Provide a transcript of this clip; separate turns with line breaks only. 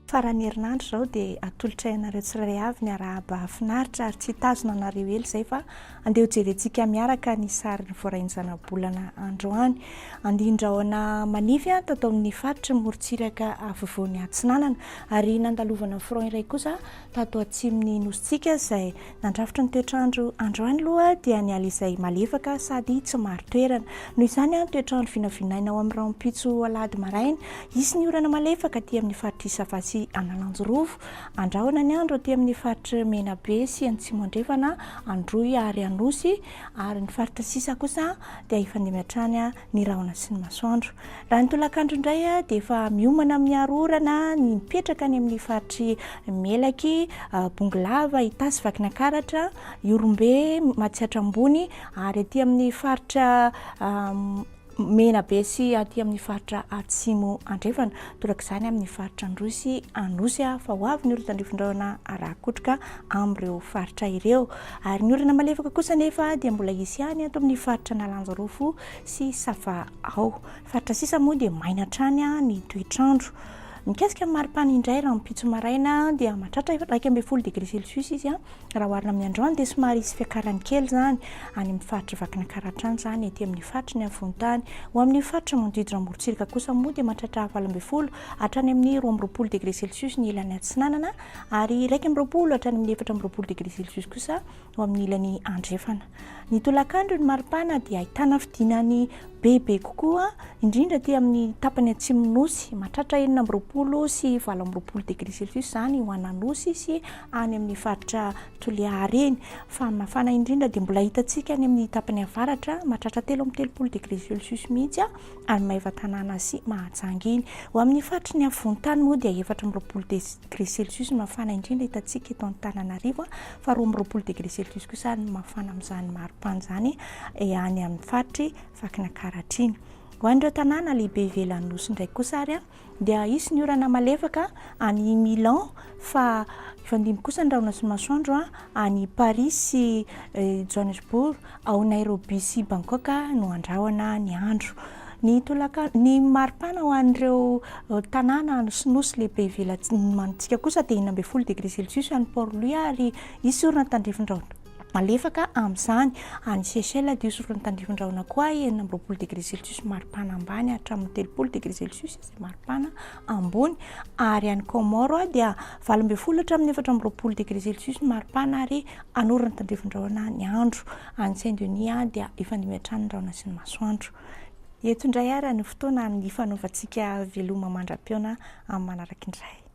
Faran'ny herinandro izao dia atolotray anareo tsirairay avy ny arahaba finaritra ary tsy hitazona anareo ela izay fa andeha ho jerentsika miaraka ny sary voarain'ny zanabolana androany. Andian-drahona manify tato amin'ny faritry ny morontsiraka afovoany atsinanana ary nandalovana front iray kosa tato atsimon'ny nosintsika izay nandrafitra ny toetr'andro androany aloha dia ny ala izay malefaka sady tsy marin-toerana. Noho izany, ny toetr'andro vinavinaina ao amin'ny rahampitso alahady maraina, hisy ny orana malefaka aty amin'ny faritr'i Sava sy Analanjirofo, andrahona ny andro aty amin'ny faritr'i Menabe sy Antsimo Andrefana, Androy ary Anosy, ary ny faritra sisa kosa dia hifandimby hatrany ny rahona sy ny masoandro. Raha ny tolakandro indray dia efa miomana amin'ny aro orana ny mipetraka any amin'ny faritr'i Melaky, Bongolava, Itasy, Vakinankaratra, Ihorombe, Matsiatra Ambony ary aty amin'ny faritra Menabe sy aty amin'ny faritra Atsimo Andrefana. Torak'izany amin'ny faritra Androy sy Anosy fa ho avy ny orotandrifindrahona arakotroka amin'ireo faritra ireo. Ary ny orana malefaka kosa anefa dia mbola hisy ihany ato amin'ny faritra Analanjirofo sy Sava ao. Faritra sisa moa dia maina hatrany ny toetr'andro. Mikasika ny maripana indray rahampitso maraina dia mahatratra 11 degré celsius izy raha oharina amin'ny androany dia somary hisy fiakarany kely izany any amin'ny faritry Vakinankaratra any izany ety amin'ny faritry ny afovoan-tany. Ho amin'ny faritra manodidina amorontsiraka kosa moa dia mahatratra 18 hatrany amin'ny 22 degré celsius ny ilany atsinanana ary 21 hatrany amin'ny 24 degré celsius kosa ho amin'ny ilany andrefana. Ny tolakandro ny maripana dia ahitana fidinany bebe kokoa, indrindra aty amin'ny tapany atsimon'ny Nosy, mahatratra 26 sy 28 degré celsius izany ho an'Anosy sy any amin'ny faritra Toliara iny. Fa ny mafana indrindra dia mbola hitantsika any amin'ny tapany avaratra, mahatratra 33 degré celsius mihitsy any Maevatanàna sy Mahajanga iny. Ho amin'ny faritry ny afovoan-tany moa dia 24 degré celsius ny mafana indrindra hitantsika eto Antananarivo. fa 22 degré celsius kosa ny mafana amin'izany maripana izany any amin'ny faritry Vakinankaratra iny. Ho an'ireo tanàna lehibe ivelan'ny nosy indray kosa ary dia hisy ny orana malefaka any Milan fa hifandimby kosa ny rahona sy ny masoandro any Paris sy Johannesburg, ao Nairobi sy Bangkok no andrahona ny andro. Ny tolaka, ny maripana ho an'ireo tanàna sy nosy lehibe ivelan'ny mantsika kosa dia 16 degré celsius any Port Louis ary hisy orana tandrifin-drahona malefaka amin'izany. Any Seychelles dia hisy orana tandrifin-drahona koa 26 degré celsius maripana ambany hatramin'ny 30 degré celsius izay maripana ambony. Ary any Comores dia 18 hatramin'ny 24 degré celsius ny maripana ary hanorana tandrifin-drahona ny andro. Any Saint Denis dia hifandimby hatrany ny rahona sy ny masoandro. Eto indray ary ny fotoana hifanaovantsika veloma mandra-pihaona amin'ny manaraka indray.